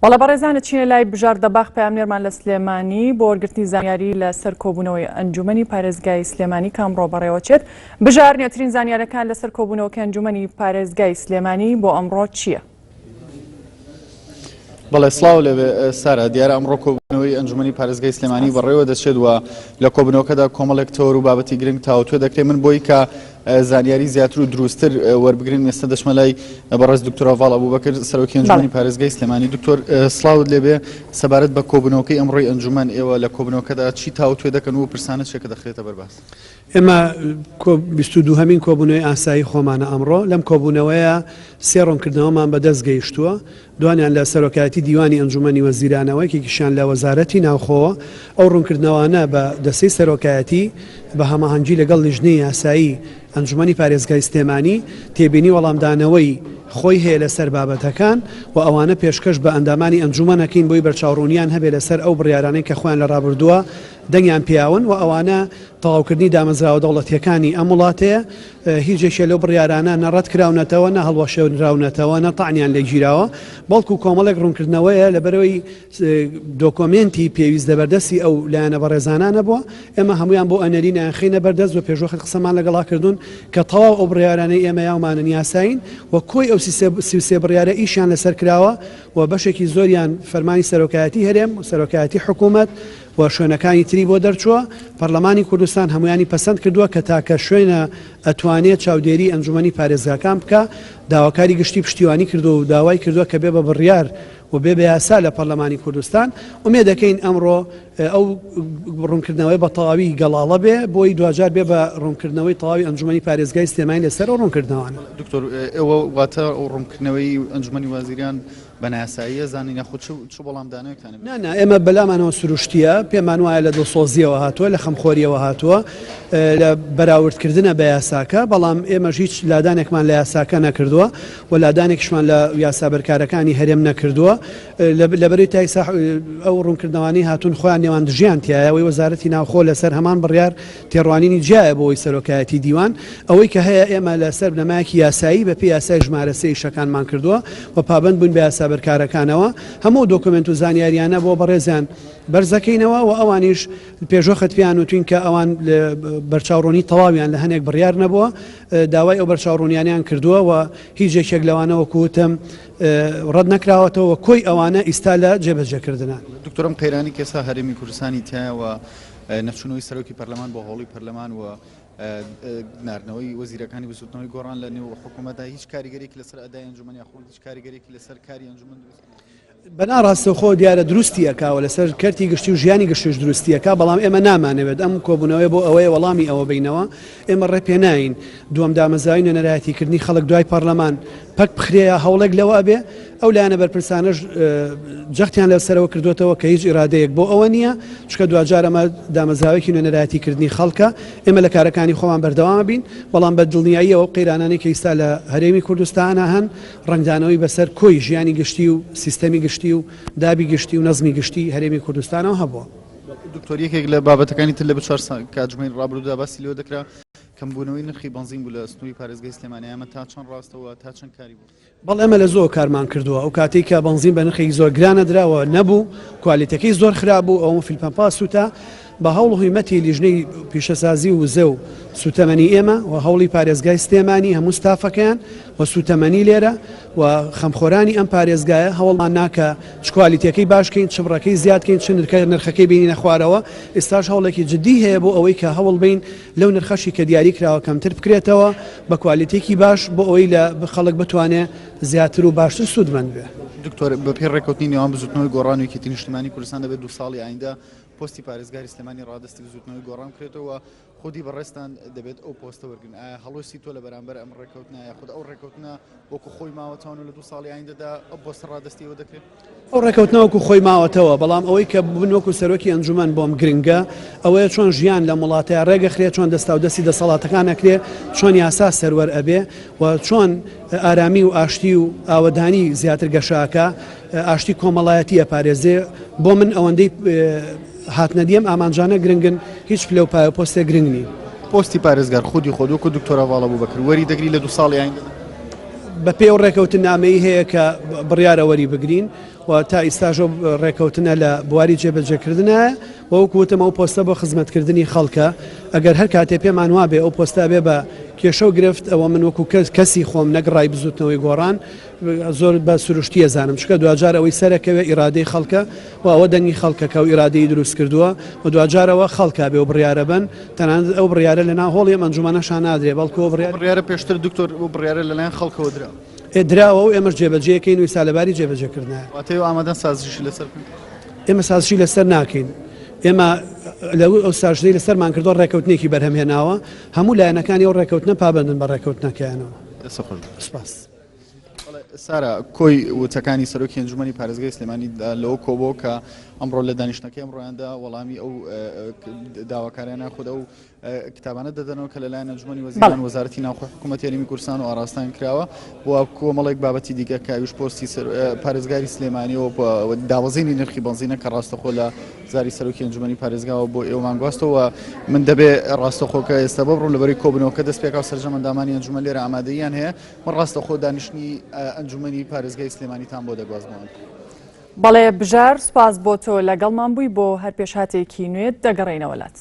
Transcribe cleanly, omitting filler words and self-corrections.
بەڵێ بەڕێزان ئەچینە لای بژار دەباغ پەیامنێرمان لە سلێمانی بۆ وەرگرتنی زانیاری لە سەر کۆبوونەوەی ئەنجومەنی پارێزگای سلێمانی کە ئەمڕۆ بەڕێوەچێت. بژار نوێترین زانیارەکان لەسەر کۆبوونەوەکەی ئەنجومەنی پارێزگای سلێمانی بۆ ئەمڕۆ چییە؟ بەڵێ سڵاو لەوێ سارا دیارە ئەمڕۆ کۆبوونەوەی ئەنجومەنی پارێزگای سلێمانی بەڕێوە دەچێت و لە کۆبوونەوەکەدا کۆمەڵێک تەوەر و بابەتی گرنگ تاوتوێ دەکرێت من بۆی کە زانیاری زیاتر و دروستتر وەربگرین ئێستا دەچمە لای بەڕێز دکتۆر هەڤاڵ ئەبوبەکر سەرۆکی ئەنجومەنی پارێزگای سلێمانی دکتۆر سڵاوت لێبێ سەبارەت بە کۆبوونەوەکەی ئەمڕۆی ئەنجومەن ئێوە لە کۆبوونەوەکەدا چی تاوتوێ دەکەن و پرسانە چیە کە دەخرێتە بەرباس؟ ئێمە 22 هەمین کۆبوونەوەی ئاسایی خۆمانە ئەمڕۆ لەم کۆبوونەوەیە سێ ڕوونکردنەوەمان بەدەست گەیشتووە دوانیان لە سەرۆکایەتی دیوانی ئەنجومەنی وەزیرانەوە، یەکێکیشیان لە وەزارەتی ناوخۆوە، ئەو ڕوونکردنەوانە بە دەستەی سەرۆکایەتی بە هەماهەنگی لەگەڵ لیژنەی یاسایی ئەنجومەنی پارێزگای سلێمانی تێبینی وەڵامدانەوەی خۆی هەیە لەسەر بابەتەکان و ئەوانە پێشکەش بە ئەندامانی ئەنجومەن ئەکەین بۆی بەرچاوڕوونیان هەبێ لەسەر ئەو بڕیارانەی کە خۆیان لە ڕابردووە دەنگیان پێیاون و ئەوانە تەواوکردنی دامەزراوە دەوڵەتییەکانی ئەم وڵاتەیە، هیچ یەکێ لەو بڕیارانە نە ڕەتکراونەتەوە، نە هەڵوەشێنراونەتەوە، نە تەعنیان لێ گیراوە، بەڵکو کۆمەڵێک ڕوونکردنەوەیە لەبەرئەوەی دۆکۆمێنتی پێویست لەبەردەستی ئەو لایەنە بەڕێزانە نەبووە، ئێمە هەموویان بۆ ئەنێرین ئەیانخەینە بەردەست و پێشوەخت قسەمان لەگەڵا کردوون کە تەواو ئەو بڕیارانەی ئێمە یاومانن یاسایین و کۆی ئەو 33 بڕیارە ئیشیان لەسەر کراوە و بەشێکی زۆریان فەرمانی سەرۆکایەتی هەرێم و سەرۆکایەتی حکوومەت و شوێنەکانی تری بۆ دەرچووە، پەرلەمانی کوردستان هەموویانی پەسەند کردووە کە تاکە شوێنە ئەتوانێ چاودێری ئەنجومەنی پارێزگاکان بکا، داواکاری گشتی پشتیوانی کردووە و داوای کردووە کە بێ بە بڕیار و بێ بە یاسا لە پەرلەمانی کوردستان، ئومێد دەکەین ئەمڕۆ ئەو ڕوونکردنەوەیە بە تەواوی گەڵاڵە بێ بۆی دواجار بێ بە ڕوونکردنەوەی تەواوی ئەنجومەنی پارێزگای سلێمانی لەسەر ئەو ڕوونکردنەوانە. دکتۆر ئێوە واتە ڕوونکردنەوەی ئەنجومەنی وەزیران بە نایاساییە زانین یاخود چ چ وەڵامدانەوەیەکتان هەبێت؟ نا نا ئێمە بەلامانەوە سروشتییە، پێمان وایە لە دڵسۆزییەوە هاتووە، لە خەمخۆرییەوە هاتووە، لە بەراوردکردنە بە یاساکە، بەڵام ئێمەش هیچ لادانێکمان لە یاساکە نەکردووە و لادانێکیشمان لە یاسا بەرکارەکانی هەرێم نەکردووە. لەبەرەی تا ئیستا ئەو ڕوونکردنەوانەی هاتوون خۆیان نێواندژیان تیایە، ئەوەی وەزارەتی ناوخۆ لەسەر هەمان بڕیار تێڕوانینی جیایە بۆ ئەوەی سەرۆکایەتی دیوان، ئەوەی کە هەیە ئێمە لە سەر بنەمایەکی یاسایی بە پێی یاسای ژمارە سێ ئیشەکانمان کردووە و پابەند بووین بە یاسا بەرکارەکانەوە، هەموو ئەو دۆکۆمێنت و زانیاریانە بۆ بەڕێزیان بەرزەکەینەوە و ئەوانیش پێشوەخت پێیان وتوین کە ئەوان بەرچاوڕوونی تەواویان لە هەنێک بڕیار نەبووە، داوای ئەو بەرچاوڕوونیانەیان کردووە و هیچ یەکێک لەوانە وەکو وتم ڕەت نەکراوەتەوە و کۆی ئەوانە ئیستا لە جێبەجێکردنە. دکتۆر ئەم قەیرانەی کە ئێستا هەرێمی کوردستانی تیایە و نەچوونەوەی سەرۆکی پەرلەمان بۆ هۆڵی پەرلەمان و ناردنەوەی وەزیرەکانی بزوتنەوەی گۆڕان لە نێو حکوومەتدا هیچ کاریگەرێکی لەسەر ئەدای ئەنجومەن یاخود هیچ کاریگەرێکی لەسەر کاری ئەنجومەن دروست بەنا ڕاستەوخۆ دیارە دروستی ئەکا و لەسەر کەرتی گشتی و ژیانی گشتیش دروستی ئەکا بەڵام ئێمە نامانەوێت ئەم کۆبوونەوەیە بۆ ئەوەیە وەڵامی ئەوە بینەوە ئێمە ڕێ پێناین دووەم دامەزراوی نوێنەرایەتیکردنی خەڵک دوای پەرلەمان پەک بخرێ یا هەوڵێک لەوە ئەبێ ئەو لایەنە بەرپرسانەش جەختیان لەسەرەوە کردوێتەوە کە هیچ ئیرادەیەک بۆ ئەوە نییە چکە دواجار ئەمە دامەزراوێکی نوێنەرایەتی کردنی خەڵکە ئێمە لە کارەکانی خۆمان بەردەوامە بین بەڵام بە دڵنیاییەوە قەیرانانەی کە ئیستا لە هەرێمی کوردستانە هەن ڕەنگدانەوەی بەسەر کۆی ژیانی گشتی و سیستەمی گشتی و دابی گشتی و نەزمی گشتی هەرێمی کوردستانەوە هەبووە. دکتۆر یەکێک لە بابەتەکانی تر لە 24 کاتژمێری ڕابردوودا باسی لێوە دەکرا کەمبوونەوەی نرخی بەنزین بوو لە سنووری پارێزگای سلێمانی، ئەمە تا چەند ڕاستە و تا چەند کاری بوو؟ بەڵێ ئێمە لە زۆر کارمان کردووە، ئەو کاتەی کە بەنزین بە نرخێکی زۆر گران ئەدرا و نەبوو، کوالیتەکەی زۆر خراپ بوو، ئەوە فیل پەمپا سووتا، بە هەوڵ و هیمەتی لیژنەی پیشەسازی و وزە و سووتەمەنی ئێمە و هەوڵی پارێزگای سلێمانی هەموو ستافەکەیان و سووتەمەنی لێرە و خەمخۆرانی ئەم پارێزگایە هەوڵمان نا کە چ کوالیتەکەی باش کەین، چ بڕەکەی زیاد کەین، چ نرخەکەی بینینە خوارەوە، ئیستاش هەوڵێکی جدی هەیە بۆ ئەوەی کە هەوڵ بەین لەو نرخەشی کە دیاری کراوە کەمتر بکرێتەوە بە کوالیتێکی باش بۆ ئەوەی لە خەڵک بتوانێ زیاتر و باشتر سوودمەند بێ. دکتۆر بەپێی ڕێککەوتنی نێوان بزوتنەوەی گۆڕان و یەکێتی نیشتیمانی کوردستان دەبێت دوو ساڵی ئایندە پۆستی پارێزگاری سلێمانی ڕادەستی بزوتنەوەی گۆڕان بکرێتەوە خودی بەڕێزتان دەبێت ئەو پۆستە وەرگرن ئایا هەڵوێستی تۆ لە بەرامبەر ئەم ڕێککەوتنە یاخود ئەو ڕێککەوتنە وەکو خۆی ماوەتەوە و لە دوو ساڵی ئایندەدا ئەو پۆستە ڕادەستی ئێوە دەکرێت؟ ئەو ڕێکەوتنە وەکو خۆی ماوەتەوە، بەڵام ئەوەی کە من وەکو سەرۆکی ئەنجومەن بۆم گرنگە ئەوەیە چۆن ژیان لەم وڵاتەیا ڕێگەخرێ، چۆن دەستاودەستی دەسەڵاتەکان ئەکرێ، چۆن یاسا سەروەر ئەبێ و چۆن ئارامی و ئاشتی و ئاوەدانی زیاتر گەشە ئەکا، ئاشتی کۆمەڵایەتی ئەپارێزێ. بۆ من ئەوەندەی هاتنەدی ئەم ئامانجانە گرنگن، هیچ پلە و پایە و پۆستێک گرنگ نین. پۆستی پارێزگار خودی خۆت وەکو دکتۆر هەڤاڵ ئەبوبەکر وەری دەگری لە دوو ساڵی ئایندەدا؟ بەپێی ئەو ڕێکەوتننامەی هەیە کە بڕیارە وەری بگرین و تا ئیستاش ئەو ڕێکەوتنە لە بواری جێبەجێکردنایە و وەکو وتم ئەو پۆستە بۆ خزمەتکردنی خەڵکە ئەگەر هەر کاتێ پێمان وابێ ئەو پۆستە ئەبێ بە کێشە و گرفت ئەوە من وەکو کەس کەسی خۆم نەک ڕای بزوتنەوەی گۆڕان زۆر بە سروشتی ئەزانم چونکە دواجار ئەوەی سەرەکەوێ ئیرادەی خەڵکە و ئەوە دەنگی خەڵکە کە ئەو ئیرادەی دروست کردووە و دواجار ئەوە خەڵکە بێ و بڕیارە بەن تەنانەت ئەو بڕیارە لەناو هۆڵی ئەم ئەنجومەنەشا نادرێ بەڵکو ئەو بڕیارە بڕیارە پێشتر دکتۆر ئەو بڕیارە لەلایەن خەڵکەوە درا. ئێ دراوە و ئێمەش جێبەجێیەکەین و ئیستا لەباری جێبەجێکردنایە. واتە ئێوە ئامادەن سازشی لەسەر بکەن؟ ئێمە سازشی لەسەر ناکەین. ئێمە لەو ئەو سازشەی لەسەرمان کردووە ڕێکەوتنێکی بەرهەم هێناوە، هەموو لایەنەکانی ئەو ڕێکەوتنە پابەندن بە ڕێکەوتنەکەیانەوە. دەستت خۆش بێت. سوپاس. سارا، کۆی وتەکانی سەرۆکی ئەنجومەنی پارێزگای سلێمانی لەوە کۆبۆ کە ئەمڕۆ لە دانیشتنەکەی ئەمڕۆیاندا وەڵامی ئەو داواکاریانە خود ئەو کتابانە دەدەنەوە کە لەلایەن ئەنجومەنی وەزیران وەزارەتی ناوخۆ حکوومەتی هەرێمی کوردستان و ئاراستان کراوە و کۆمەڵێک بابەتی دیکە کە ئەویش پۆستی پارێزگاری سلێمانی و داوەزینی نرخی بەنزینە کە ڕاستەخۆ لە زاری سەرۆکی ئەنجومەنی پارێزگاوە بۆ ئێوەمان گواستەوە من دەبێ ڕاستەخۆ کە ئێستا بڕۆم لەبەری کۆبنەوەکە دەست پێکا و سەرجەم ئەندامانی ئەنجومەن لێرە ئامادەییان هەیە من ڕاستەخۆ دانیشتنی ئەنجومەنی پارێزگای سلێمانیتان بۆ دەگوازمەوە. بەڵێ بژار سوپاس بۆ تۆ لەگەڵمان بووی بۆ هەر پێشهاتێکی نوێت دەگەڕێینەوە لات.